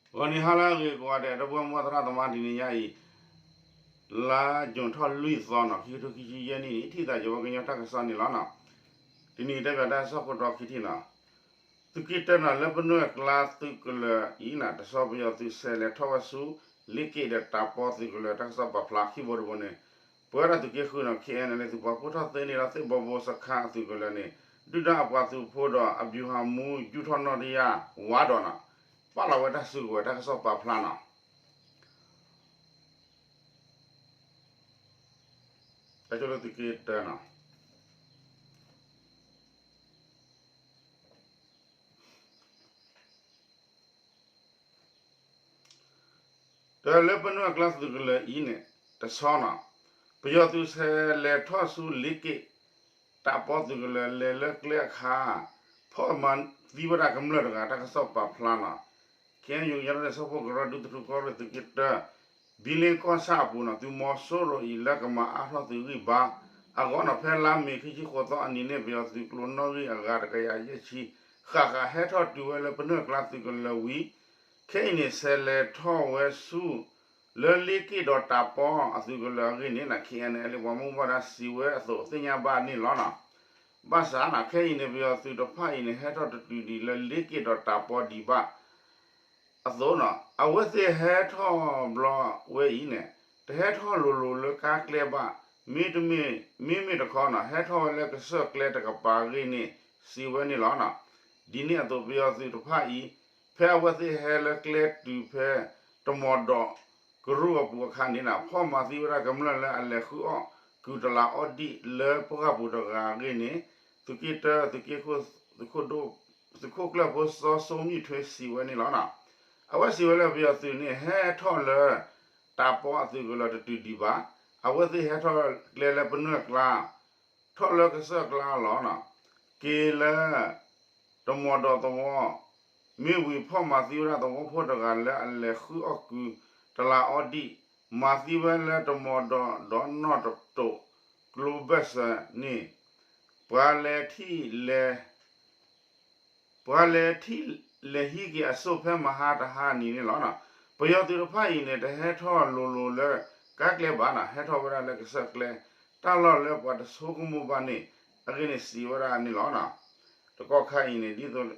ဂီၤနံၤဟါလၢအဂ့ၤကိးဂၤဒဲး ဒီပုၢ်ဝဲၢ်မိၢ်ပၢ်သရၣ်သမါ တနံၤညါအံၤ လါယူၤထီၣ်လွံၢ်သီနီၤ ခံကထိခံဆံယဲၢ်နံၣ်န့ၣ် ထံၣ်သးယဝဲကညီတၢ်ကစီၣ်န့ၣ်လီၤနီၤ. တနံၤအံၤတဲဘၣ်တၢ်ကစီၣ်ခိၣ်တီခံထံၣ်နီၤ. သုးက့တၢနီၤ လၢပနွဲၢ်ကျါသုးကလၢၤအံၤနီၤ တဆီပယီၤသုးဆဲးလဲၤထီၣ်ဝဲဆူ လ့က့ၣ်ဒီးတၢ်ပီသုးကလၢၤ တၢ်ကစီၣ်ပာ်ဖျါခံဘိတဘိန့ၣ် ပဝဲဒၣ်သုးက့ဃုနီၤ ခ့ၣ်အဲၣ်အဲၣ်လ့ၣ် သုးပာ်ဖှိၣ်ထီၣ်သ့န့ၢ်ဒီးသ့ၣ်ဘီဘိစခါအသုးကလၢၤန့ၣ် ဒုၣ်ဒါအပှၤသုးဖိဒီးအဘျူးဟးမူ ယူၢ်ထီၣ်နီၣ်တယၢ်ဝါဒီးနီၤ ပာ်လီၤဝဲတၢ်စုကဝဲၤ တၢ်ကစီၣ်ပာ်ဖျါနီၤ. တၢ်ကစီၣ်လၢသုးက့တၢနီၤ တၢ်လၢပနွဲၢ်ကျါသုးကလၢၤအံၤန့ၣ် တဆီနီၤ ပယီၤသုးဆဲးလဲၤထီၣ်ဆူလ့က့ၣ် တၢ်ပီသုးကလၢၤ လဲၤလၢကျဲအခါ ဖီၣ်မၤသံဝဲဒၣ်ကမျၢၢ်တဂၤ တၢ်ကစီၣ်ပာ်ဖျါနီၤ. ခ့ၣ်အဲၣ်ယူၣ် ကညီဒီကလုာ်စၢဖှိၣ်ကရၢ ဒူသထူကီၢ်ရ့ၣ်သုးက့တၢ ဘံလ့ကီၢ်ဆၣ်အပူၤနီၤ သုးမီၤစိရိၤအံၤ လၢကမၤအါထီၣ်သုးဂံၢ်ဘါအဂီၢ်နီၤ ဖဲလါမ့ၤ ခံဆံဃိးသီအနံၤန့ၣ် ပယီၤသုးကျိၤနီၣ်ဂံၢ်အဂၤ တကယၤယဲၢ်ဆံဃၣ်ဃၣ် ဟဲထီၣ်တုၤဝဲလၢပနွဲၢ်ကျါသုးကလၢၤဝံၤ ခဲအံၤန့ၣ် ဆဲးလဲၤထီၣ်ဝဲဆူ လၢလ့က့ၣ်ဒီးတၢ်ပီအသုးကလၢၤအဂ့ၢ်န့ၣ် ခ့ၣ်အဲၣ်အဲၣ်လ့ၣ် ပှၤမူဘၣ်ဒါစံးဝဲအသိး သ့ၣ်ညါဘၣ်န့ၣ်လီၤနီၤ. ဘၣ်ဆၣ်နီၤ ခဲအံၤန့ၣ် ပယီၤသုးတဖၣ်အံၤန့ၣ် ဟဲထီၣ်တတုၤဒံးလၢလ့က့ၣ်ဒီးတၢ်ပီဒံးဘၣ် အသိးနီၤ အဝဲသ့ၣ်ဟဲထီၣ်ဘျီဝဲအံၤန့ၣ် တဟဲထီၣ်လိၤလိၤလၢကါကျဲဘၣ်, မ့တမ့ၢ် မ့မ့ၢ်တခီနီၤ ဟဲထီၣ်ဝဲလၢကစၢၢ်ကျဲတကပၤအဂ့ၢ်န့ၣ် စံးဝဲန့ၣ်လီၤနီၤ. ဒ်န့ၣ်အသိး ပယီၤသုးတဖၣ်အံၤ ဖဲအဝဲသ့ၣ်ဟဲလၢကျဲတုၤဖဲ တမီၤဒီးကရူၢ်အပူၤအခါန့ၣ်နီၤ ဖီၣ်မၤသံဝဲဒၣ်ကမျၢၢ်လၢအလဲၤဃုအီၣ်ကုၤတလးအီဒံၣ်လၢပှၢ်ပူၤတဂၤအဂ့ၢ်န့ၣ် သုးက့တၢ သုးခိၣ်ကျၢၢ်ဖိစီၤစိမံၣ်ထွဲစံးဝဲန့ၣ်လီၤနီၤ. အဝဲစံးဝဲလၢပယီၤသုးန့ၣ် ဟဲထီၣ်လၢ တၢ်ပီအသုးကလၢၤတတုၤဒံးဘၣ်, အဝဲသ့ၣ်ဟဲထီၣ်ကျဲလၢပနွဲၢ်ကျါ ထီၣ်လၢကစၢၢ်ကျါလီၤနီၤ. က့ၤလၢ တမီၤဒီးသဝီ မ့ၢ်ဝံၤဖီၣ်မၤသံဝဲဒၣ်သဝီဖိတဂၤလၢအလဲၤဃုအီၣ်ကုၤတလးအီဒံၣ်, မၤသံဝဲလၢတမီၤဒီးဒီးနီၣ်တတိာ်ကျိဘၢၣ်စၢၤန့ၣ် ပှၤလဲၤထံၣ်လဲၤ ပှၤလဲၤထံၣ်လဲၤဟံးက့ၤအစိၣ်ဖဲမဟါတဟါနံၤန့ၣ်လီၤ. ပယီၤသုးတဖၣ်အံၤန့ၣ် တဟဲထီၣ်လိၤလိၤလၢကါကျဲဘၣ်နီၤ, ဟဲထီၣ်ဝဲဒၣ်လၢကစၢၢ်ကျဲ တၢ်လီၢ်လၢပှၤတဆိကမိၣ်ဘၣ်န့ၣ် အဂ့ၢ်န့ၣ်စံးဝဲဒၣ်န့ၣ်လီၤ. တကီၢ်ခါအံၤန့ၣ် ဒ်သိး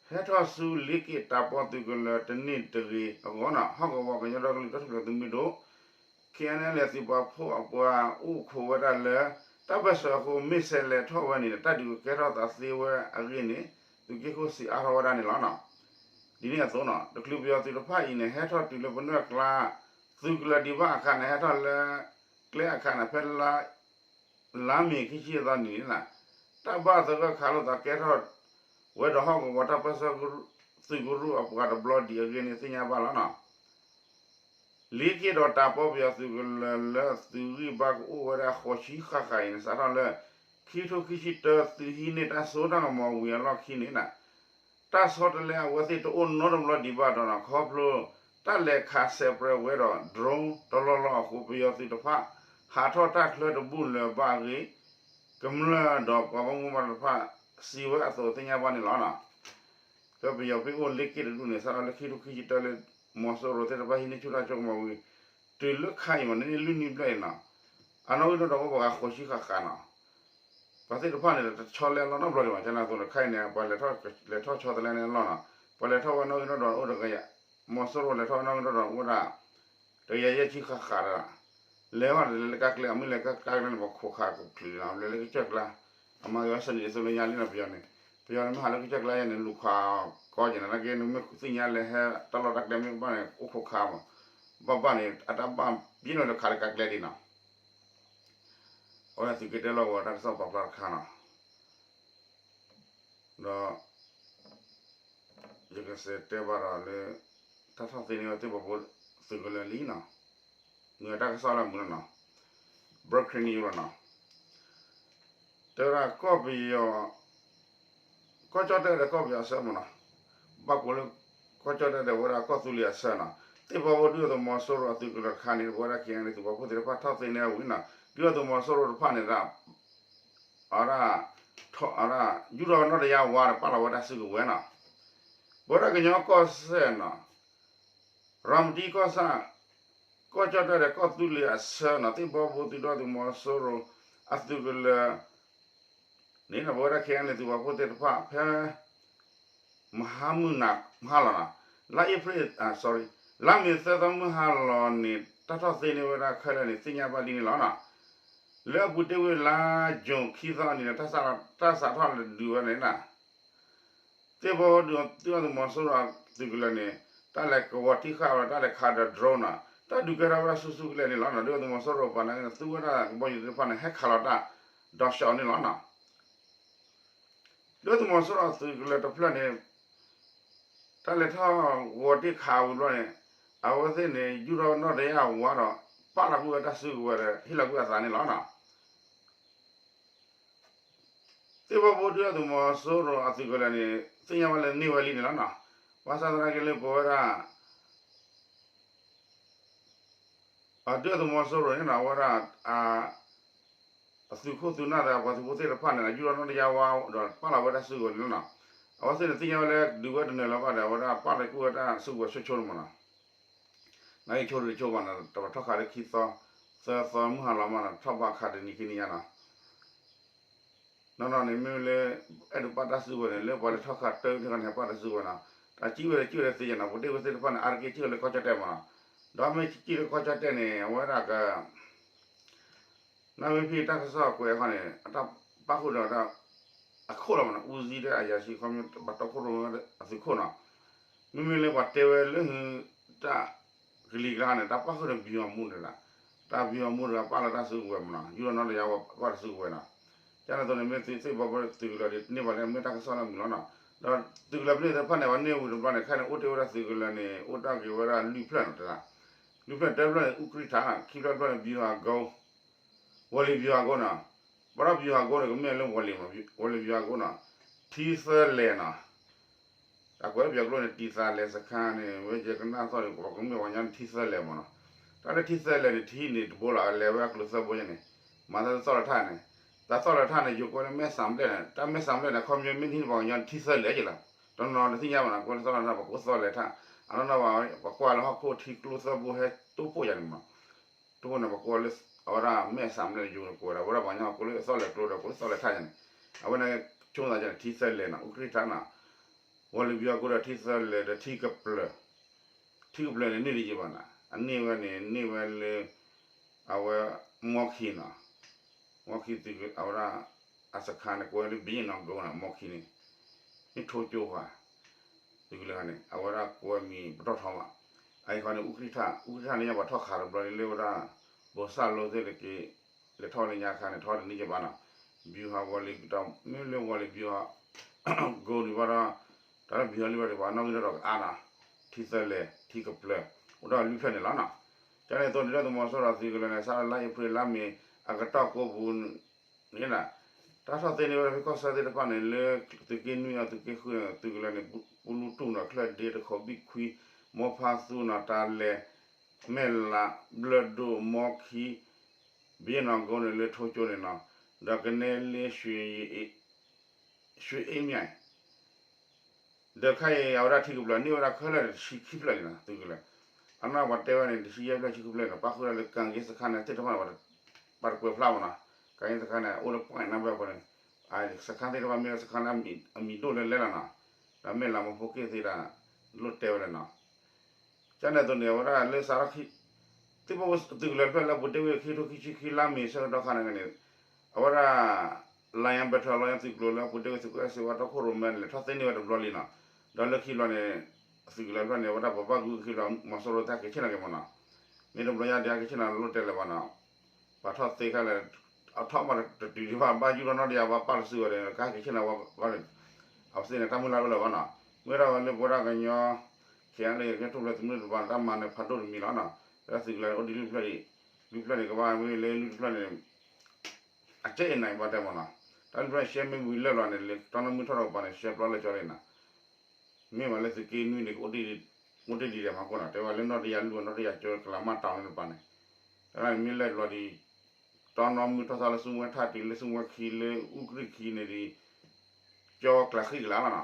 ဟဲထီၣ်ဆူလ့က့ၣ်တၢ်ပီသုးကလၢၤတန့ၢ်တဂ့ၤအဂီၢ်နီၤ, ဟီၣ်ကဝီၤကညီဒီကလုာ်တၢ်ထူၣ်ဖျဲးသုးမုၢ်ဒိၣ် ခ့ၣ်အဲၣ်အဲၣ်လ့ၣ် သုးပာ်ဖှိၣ်အပှၤအိၣ်ခိးဝဲဒၣ်လၢ တၢ်ပၢၢ်ဆၢအဃိ မ့ၢ်ဆဲးလဲၤထီၣ်ဝဲန့ၣ် တၢ်ဒုးကကဲထီၣ်သးသ့ဝဲအဂ့ၢ်န့ၣ် သုးက့ခိၣ်စံးအါထီၣ်ဝဲဒၣ်န့ၣ်လီၤ. ဒ်န့ၣ်အသိးနီၤ တချုးပယီၤသုးတဖၣ်အံၤန့ၣ် ဟဲထီၣ်တုၤလၢပနွဲၢ်ကျါ သုးကလၢၤဒံးဘၣ်အခါန့ၣ် ဟဲထီၣ်လၢကျဲအခါန့ၣ် ဖဲလါ လါမ့ၤခံဆံသီနံၤန့ၣ်နီၤ, တၢ်ဘၣ်သဂၢၢ်ခးလိာ်သးကဲထီၣ်ဝဲဒီးဟီၣ်ကဝီၤတၢ်ပၢၢ်ဆၢသုးကရူၢ်အပှၤတဘျီဒံးအဂ့ၢ်န့ၣ်သ့ၣ်ညါဘၣ်လီၤနီၤ. လ့က့ၣ်ဒီးတၢ်ပီပယီၤသုးကလၢၤလၢသုးဂံၢ်ဘါကအိၣ်ဝဲဒၣ်ဃိးဆံဃၣ်ဃၣ်အံၤန့ၣ် စးထီၣ်လၢ ခံကထိခံဆံတၢ သုးဟံးန့ၢ်တၢ်စိတၢ်ကမီၤဝံၤအလီၢ်ခံန့ၣ်နီၤ တၢ်ဆီတလဲအဝဲသ့ၣ်တအိၣ်နီတဘျီဒံးဘၣ်ဒီးနီၤ ခီဖျိ တၢ်လဲၤခးဆဲးပြဲးဝဲဒီး drone တလီၢ်လီၢ်အဃိ ပယီၤသုးတဖၣ် ဟးထီၣ်တၢ်ချၢတဘူၣ်လၢၤဘၣ်အဂ့ၢ် ကမျၢၢ်ဒီးပှၤဘၣ်မူဘၣ်ဒါတဖၣ် စံးဝဲအသိးသ့ၣ်ညါဘၣ်န့ၣ်လီၤနီၤ. ဖဲပယီၤဖဲအိၣ်လ့က့ၣ်တဒူၣ်န့ၣ် စးထီၣ်လၢခံကထိခံဆံတၢလၢ မီၤစိရိၤသ့ၣ်တဖၣ်ဟံးန့ၢ်ဆူၣ်တၢ်စိကမီၤဝံၤ တုၤလၢခါအံၤမး နန့ၢ်လွံၢ်နံၣ်ဘျဲၣ်အံၤနီၤ အနီၣ်ဂံၢ်နီၣ်ဒွးအိၣ်ပှၤဂၤဃိးဆံဃၣ်ဃၣ်နီၤ ပှၤသ့ၣ်တဖၣ်န့ၣ် တဆီလဲအလီၢ်နီတဘျီဒံးဘၣ် ကန့ၣ်အသိးန့ၣ် ခါအံၤန့ၣ် ပှၤလဲၤထီၣ်ဆီတလဲန့ၣ်အလီၢ်နီၤ ပှၤလဲၤထီၣ်ဝဲနီၣ်ဂံၢ်နီၣ်ဒွးအိၣ်တကယၤ မီၤစိရိၤလဲၤထီၣ်ဝဲနီၣ်ဂံၢ်နီၣ်ဒွးအိၣ်ဒၣ် တကယၤယဲၢ်ဆံဃၣ်ဃၣ်ဒၣ် လဲၤဝဲလဲၤလၢကါကျဲ အမ့ၢ်လဲၤကါကျဲန့ၣ် ပှၤခိးခးကချုးနီၤ လဲၤလၢကစၢၢ်ကျါ အမၤက့ၤဝဲစနံးတစိလၢညါလံနီၤ ပယီၤန့ၣ် ပယီၤန့ၣ် မ့ၢ်ဟးလၢကစၢၢ်ကျါယဲန့ၣ် လူၤခးကီယဲန့ၣ် နာ်က့နမ့ၢ်သ့ၣ်ညါလဲၤဟဲတၢ်လီၢ်တၢ်ကျဲမ့ၢ်ဘၣ်န့ၣ် အိၣ်ခိးခးမး ဘၣ်ဘၣ်န့ၣ် အတၢ်ဘၣ်ပျဲၢ်လီၤလၢခးလၢကါကျဲဒံးနီၤ အဝဲသုးက့တၢလီၢ်ကဝီၤတၢ်ကစီၣ်ပာ်ဖျါတခါနီၤ ဒီး ယကစးတဲဘၣ်ဒီးလၢ တၢ်ထီၣ်သ့န့ၢ်ဝဲသ့ၣ်ပှၤဖိသုးကလၢၤလံနီၤ မ့ၢ်တၢ်ကစီၣ်လၢမုာ်လီၤနီၤ breaking news လီၤနီၤ တဲဝဲဒၣ်ကီၢ်ပယီၤ ကီၢ်ကၠီၣ်တဲၣ်ဒီးကီၢ်ပယီၤအဆၢမးနီၤ ဘၣ်ကိးလၢ ကီၢ်ကၠီၣ်တဲၣ်ဒီးဝဲဒၣ်ကီၢ်သူလ့ၤအဆၢနီၤ သ့ၣ်ပှၤဖိဒုၣ်အသုးမီၤစိရိၤအသုးကလၢၤတခါန့ၣ် ပဝဲဒၣ် ခ့ၣ်အဲၣ်အဲၣ်လ့ၣ် သုးပာ်ဖှိၣ်သ့ၣ်တဖၣ်ထီၣ်သ့န့ၢ်ဝံၤနီၤ ဒုၣ်အသုးမီၤစိရိၤတဖၣ်န့ၣ်ဒၣ် အဝဲဒၣ် ယူၢ်ထီၣ်နီၣ်တယၢ်ဝါဒီးပာ်လီၤဝဲဒၣ်စုကဝဲၤနီၤ ပဝဲဒၣ်ကညီကီၢ်စဲၣ်နီၤ ရၤမတံကီၢ်ဆၣ် ကီၢ်ကၠီၣ်တဲၣ်ဒီးကီၢ်သူလ့ၤအဆၢနီၤ သ့ၣ်ဘီဘိသုးဒီးသုးမီၤစိရိၤ အသုးကလၢၤ န့ၣ်နီၤ ပဝဲဒၣ် ခဲအံၤန့ၣ် သုးပာ်ဖှိၣ်သ့ၣ်တဖၣ်ဖဲ မဟါမုၢ်နၤ မဟါလီၤနီၤ လါအ့ဖြ့ၣ် sorry လါမ့ၤသၢသီမုၢ်ဟါလီၤန့ၣ် တၢ်ထီၣ်သ့န့ၢ်ဝဲဒၣ်ခဲလၢာ်န့ၣ် သ့ၣ်ညါဘၣ်ဒ်န့ၣ်လီၤနီၤ. လၢအပူၤတ့ၢ်ဝံၤလါ June ခံသီအနံၤန့ၣ် တၢ်စးထီၣ်ဒုးဝဲန့ၣ်နီၤ သ့ၣ်ဘီဘိဒုးသုးဒီးသုးမီၤစိရိၤအသုးကလၢၤန့ၣ် တၢ်လဲၤကဝီၤတံၢ်ဃာ်ဝဲ တၢ်လဲၤခးဒီး drone နီၤ တၢ်ဒုးကဲထီၣ်ဝဲဒၣ်ဆူၣ်ဆူၣ်ကလဲာ်န့ၣ်လီၤနီၤ. ဒုးသုးမီၤစိရိၤပှၤနာ်က့န့ၣ် သူဝဲဒၣ်ကဘီယူၤသ့ၣ်တဖၣ်န့ၣ် ဟဲခးလီၤတၢ်ဒီးရှီန့ၣ်လီၤနီၤ. ဒုးသုးမီၤစိရိၤအသုးကလၢၤတဖျၢၣ်န့ၣ် တၢ်လဲၤထီၣ်ကဝီၤတံၢ်ခးဝံၤဘျီန့ၣ် အဝဲသ့ၣ်န့ၣ် ယူၢ်ထီၣ်နီၣ်တယၢ်ဝါဒီး ပာ်လီၤကွံာ်ဝဲတၢ်စုကဝဲၤဒီး ဟ့ၣ်လီၤကွံာ်အသးန့ၣ်လီၤနီၤ. သ့ၣ်ဘီဘိဒုးသုးမီၤစိရိၤအသုးကလၢၤန့ၣ် သ့ၣ်ညါဝဲလၢန့ၢ်ဝဲလံန့ၣ်လီၤနီၤ. ဘၣ်ဆၣ်သနာ်က့လၢပဝဲဒၣ် ဒုးသုးမီၤစိရိၤန့ၣ်နီၤ အဝဲဒၣ် အသုးခိၣ်သုးနၢ်သ့ၣ် ပှၤသုးဖိသ့ၣ်တဖၣ်န့ၣ် ယူၢ်ထီၣ်နီၣ်တယၢ်ဝါဒီး ပာ်လီၤဝဲတၢ်စုကဝဲၤန့ၣ်လီၤနီၤ. အဝဲသ့ၣ်န့ၣ် သ့ၣ်ညါဝဲလၢဒုးဝဲတနၢၤလၢၤဘၣ်ဒီး အဝဲဒၣ်ပာ်လီၤကွံာ်ဝဲတၢ်စုကဝဲၤဆိဆိန့ၣ်မးနီၤ. နာ်က့ဆိတဆိဘၣ်နီၤ တဘၣ်ထီၣ်ခးလၢခံသီ သၢသီမုၢ်ဟါလီၤမးနီၤ ထီၣ်ဘၣ်ခးတနံၤခံနံၤညါနီၤ. နီၢ်နီၢ်န့ၣ် မ့မ့ၢ်လၢ အဲၣ်ဒိးပာ်တၢ်စုကဝဲၤန့ၣ် လၢပှၤလဲၤထီၣ်ခးတၢ်န့ၣ် ပာ်တၢ်စုကဝဲၤနီၤ. တၢ်စံးဝဲဒီးစံးဝဲဒီးသ့ၣ်ညါနီၤ ပူၤတ့ၢ်ဝဲသ့ၣ်တဖၣ်န့ၣ် အါတက့ၢ်စံးဝဲလၢကီၢ်ကၠီၣ်တဲၣ်မးနီၤ. ဒီးမ့ၢ်စံးလၢကီၢ်ကၠီၣ်တဲၣ်န့ၣ် အဝဲဒၣ်က နၣ်ဝ့ဖံတၢ်ကစီၣ်ကွဲးအခီန့ၣ် အတၢ်ပာ်ဃုာ်ဒီး အခိၣ်လီၤမးနီၤ အူစံဒဲအယၤဆံခီ ဘၣ်တီခိၣ်ရိၣ်မဲအသုးခိၣ်နီၤ. မ့မ့ၢ်လၢပှၤတဲဝဲလၢ တၢ်ကလံၤကျါန့ၣ် တၢ်ပာ်ဃုာ်ဒီး ဗျူဟာမှူး တဂၤ, တၢ် ဗျူဟာမှူး တဂၤ ပာ်လီၤတၢ်စုကဝဲၤမးနီၤ ယူၢ်ထီၣ်နီၣ်တယၢ်ဝါ ပာ်တၢ်စုကဝဲၤနီၤ. ကန့ၣ်အသိးန့ၣ် မ့ၢ်သုးသ့ၣ်ဘီဘိသုးကလၢၤန့ၣ် န့ၢ်ဘၣ်လၢမ့ၢ်တၢ်ကစီၣ်လၢအမုာ်လီၤနီၤ. ဒီးသုးကလၢၤဖဲန့ၣ်သ့ၣ်တဖၣ်န့ၣ် ပှၤန့ၢ်ဝံၤတဘျီန့ၣ် ခဲအံၤန့ၣ် အိၣ်တ့ၢ်ဝဲဒၣ်သုးကလၢၤန့ၣ် အိၣ်တ့ၢ်က့ၤဝဲဒၣ်လွံၢ်ဖျၢၣ်နီၤ တဂၤ, လွံၢ်ဖျၢၣ်တဖျၢၣ်န့ၣ် အူကြံၢ်ထးနီၤ ခံဖျၢၣ်တဖျၢၣ်န့ၣ် ဗျူဟာကုန်း ဝီၤလံၤ ဗျူဟာကုန်း နီၤ. ပှၤဒီး ဗျူဟာကုန်း န့ၣ် ကမ့ၢ်လၢဝီၤလံၤမး ဝီၤလံၤ ဗျူဟာကုန်း နီၤ ထံသၢလဲၤနီၤ. အကွဲးပယီၤကျိာ်န့ၣ် တံသးလဲၤစခါန့ၣ် ဝဲယကနၣ်သီၣ်န့ၣ် ပှၤကမ့ၢ်ပှၤကညီန့ၣ် ထံသၢလဲၤမးနီၤ. တၢ်လၢထံသၢလဲၤန့ၣ် ထံန့ၣ်တဘိလီၤ အလဲၤဝဲအကျိၤသၢဘိယဲန့ၣ် မၤသးသီၣ်လဲၤထၣ်န့ၣ် တၢ်သီၣ်လဲၤထၣ်န့ၣ် ယိၤကွဲးလၢမဲၢ်စၢ်ဘျဲၣ်န့ၣ် တၢ်မဲၢ်စၢ်ဘျဲၣ်န့ၣ် ခီပညီမ့ၢ်ထံန့ၣ် ပှၤကညီန့ၣ် ထံသၢလဲၤက့ၤလီၤ. တနီၤတသ့ၣ်ညါဘၣ်နီၤ ကွဲးလၢသီၣ်လဲၤထၣ် ပှၤကသီၣ်လဲၤထၣ် အနီၢ်နီၢ်ဘၣ် ပှၤကွၢ်လၢဟီၣ်ခိၣ်ထံကျိသၢဘိဟဲတိၢ်ဖှိၣ်ယၤန့ၣ်မး တိၢ်ဖှိၣ်န့ၣ် ပှၤကိးလၢ အဝဲဒၣ်မဲၢ်စၢ်ဘျဲၣ်န့ၣ် ယိၤကွဲးဒီး အဝဲဒၣ်ပှၤကညီကိးလၢသီၣ်လဲၤကျိဒီး ကိးလၢသီၣ်လဲၤထၣ်ယၤန့ၣ် အဝဲန့ၣ် ဆိကမိၣ်သးယၤန့ၣ် ထံသၢလဲၤနီၤ အူကြံၢ်ထးနီၤ ဝီၤလံၤ ဗျူဟာကုန်း ဒီးထံသၢလဲၤဒီးထံကပျၢၤ ထံကပျၢၤန့ၣ် န့ၢ်ဒံးယံၤဘၣ်နီၤ အန့ၢ်ဝဲန့ၣ် န့ၢ်ဝဲလၢ အဝဲ မီခံနီၤ မီခံသုး အဝဲဒၣ် အစခါန့ၣ် ကိးဝဲလၢ ဘုရင့်နောင်ကုန်း နီၤ မီခံန့ၣ် န့ၢ်ထိကၠိပှၤ သုးကလၢၤန့ၣ် အဝဲဒၣ်ကိးဝဲမံၤပတီၢ်ထီဘၣ် အအံၤခီန့ၣ် အူကြံၢ်ထး အူကြံၢ်ထးန့ၣ်ညါပှၤထီၣ်ခးတဘျီလၢဝဲဒၣ် ဘိးစၢ်လိသ့ၣ်တက့ၢ် လဲၤထီၣ်ဝဲလၢညါခါန့ၣ် ထီၣ်တန့ၢ်ယံၤဘၣ်နီၤ ဗျူဟာဝီၤလံၤ မ့ၢ်လၢဝီၤလံၤ ဗျူဟာ ကုန်း ဒံးဘၣ်ဒီး တၢ်လၢ ဗျူဟာ လံၤဘၣ်ဒံးဘၣ် နီၣ်ဂံၢ်နီၣ်ဒွးကအါနီၤ ထံသၢလဲၤ ထံကပျၢၤ အိၣ်ဒီးလွံၢ်ဖျၢၣ်န့ၣ်လီၤနီၤ. ကန့ၣ်အသိးန့ၣ် ဒုးသုးမီၤစိရိၤအသုးကလၢၤန့ၣ် စးထီၣ်လါအ့ဖြ့ၣ်လါမ့ၤ အကတီၢ်ကိးပူၤန့ၣ် တၢ်ထီၣ်သ့န့ၢ်ဝဲဒၣ်ဖဲကီၢ်ဆၢသ့ၣ်တဖၣ်န့ၣ် လၢသုးက့နွံအသုးက့ဃုန့ၣ် သုးကလၢၤန့ၣ် ပူလူတူၢ်နီၤ ချၢၣ်ဒ့တခိးဘံၣ်ခွံ မိၢ်ဖါသူနီၤ တၢ်လဲၤ မဲၢ်လး ဘျၢၣ်ဒိၣ် မီခံ ဘုရင့်နောင်ကုန်း န့ၣ်လၢထိကၠိန့ၣ်နီၤ ဒီးကနဲလ့ ရွှေအင်းမြစ် ဒီးခဲအံၤ အဝဲဒၣ်ထံကပျၢၤန့ၢ်ဝဲဒၣ်ခဲလၢာ်တဆံခံဖျၢၣ်လံနီၤ သုးကလၢၤ အနီၢ်ပှၤတဲဝဲန့ၣ် တဆံယဲၢ်ဖျၢၣ်ဆံခံဖျၢၣ်န့ၣ် ပာ်ဃုာ်ဒၣ်လၢ ကၣ်က့စခါန့ၣ် သ့ၣ်တဖၣ်န့ၣ် ပှၤတကွဲးဖျါမးနီၤ ကၣ်က့စခါန့ၣ် အိၣ်လၢ point နၢ်ဘၢၣ်အဃိန့ၣ် စခါသ့ၣ်တဖၣ်မ့ၢ်စခါလၢအမံၤဒိၣ်လၢလဲၣ်လီၤနီၤ ဒီးမဲၢ်လးမီဖိက့ၢ်သ့ၣ်တဖၣ် လိၣ်တဲဝဲလၢနီၤ ကန့ၣ်အသိးန့ၣ် အဝဲဒၣ်လၢစးထီၣ်ခံ သ့ၣ်ဘီဘိသုးကလၢၤတဖျၢၣ်လၢအပူၤတ့ၢ်ဝဲခံကထိခံဆံခံလါမ့ၤဆၢကတီၢ်ခါန့ၣ်န့ၣ် အဝဲဒၣ် Lion Battalion သုးကျိၤလၢအပူၤတ့ၢ်ဝဲသုးကျိၤ အဲၣ်စ့ဝါတီခိၣ်ရိၣ်မဲန့ၣ် ထီၣ်သ့န့ၢ်ဝဲတဘျီလံနီၤ ဒီးလၢခံဘျီန့ၣ် သုးကလၢၤတဖျၢၣ်န့ၣ် အဝဲဒၣ်ပဘၣ်ဂုာ်ခံဘျီ မီၤစိရိၤသ့ၣ်ဟဲက့ၤဆ့ၣ်နီၤက့ၤမးနီၤ မ့ၢ်တဘျီညါဒံးဟဲက့ၤဆ့ၣ်နီၤလိၣ်တဲလၢၤဘၣ်နီၤ ပှၤထီၣ်သ့ခဲလၢာ် အထီၣ်မးတတုၤဒံးဘၣ် ဘၣ်ယူၢ်ထီၣ်နီၣ်တယၢ်ဘၣ်ပာ်လီၤစုဝဲဒီး ကဟဲက့ၤဆ့ၣ်နီၤဝဲန့ၣ် အဝဲသ့ၣ်န့ၣ် တၢ်မုၢ်လၢ်အိၣ်လၢၤဘၣ်နီၤ မ့ၢ်ဒၣ်ဝဲလၢပဝဲဒၣ်ကညီ ခဲအံၤလၢ ကညီထူၣ်ဖျဲးသုးမုၢ်ဒိၣ်တဖၣ်န့ၣ် တၢ်မၤနၢၤဖးဒိၣ်တမံၤလီၤနီၤ လၢသုးကလၢၤန့ၣ် အိၣ်ဒံးလွံၢ်ဖျၢၣ်ဒံး လွံၢ်ဖျၢၣ်န့ၣ် ကဘၣ်မ့ၢ်လၢလွံၢ်တဖျၢၣ်န့ၣ် အကဲအံၤနၤအံၤဘၣ်တဲမးနီၤ တၢ်လွံၢ်ဖျၢၣ်ရှဲမ့ၢ်ဝံၤလၢာ်လီၤန့ၣ် လၢတီနီၢ်မုၢ်ထီၣ်ထီၣ်ကပၤန့ၣ် ရှဲပျီလၢာ်ကၠီလံနီၤ မ့ၢ်ဝဲလၢသုးက့နွံန့ၣ် အိၣ်တ့ၢ်ဒံးဒံးဒံးမးကိးနီၤ တဲဝဲလၢနီၣ်တယၢ်လွံၢ် နီၣ်တယၢ်ကၠီ ကလးမၢ်တီၤန့ၣ်တပၤန့ၣ် တၢ်မ့ၢ်လဲၤလီၤဒံး တီနီၢ်မုၢ်ထီၣ်ထီၣ်လၢဆူမဲထၣ်တုၤလၢဆူမဲခံလၢအူကြံၢ်ခံန့ၣ်ဒံး ကၠီကျးဃံကလးလီၤနီၤ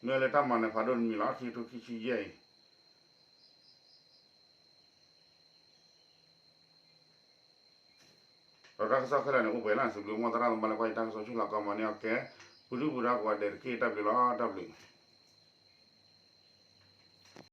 မ့ၢ်လၢတၢ်မၤနၢၤဖးဒိၣ်တမံၤလီၤ ခံကထိခံဆံယဲၢ်အံၤ ဒီးတၢ်ကစီၣ်ခဲလၢာ်န့ၣ် အိၣ်ပှဲၤလၢစံးဘျုးမိၢ်သရၣ်သမါလၢကွၢ်ယတၢ်ကစီၣ်ဆူၣ်လီၤကီမီၤန့ၣ်အကဲ ပူၤဒုၣ်ပူၤဒါကိးဂၤဒဲးတက့ၢ် တၢ်ဘျုးလီၤ တၢ်ဘျုး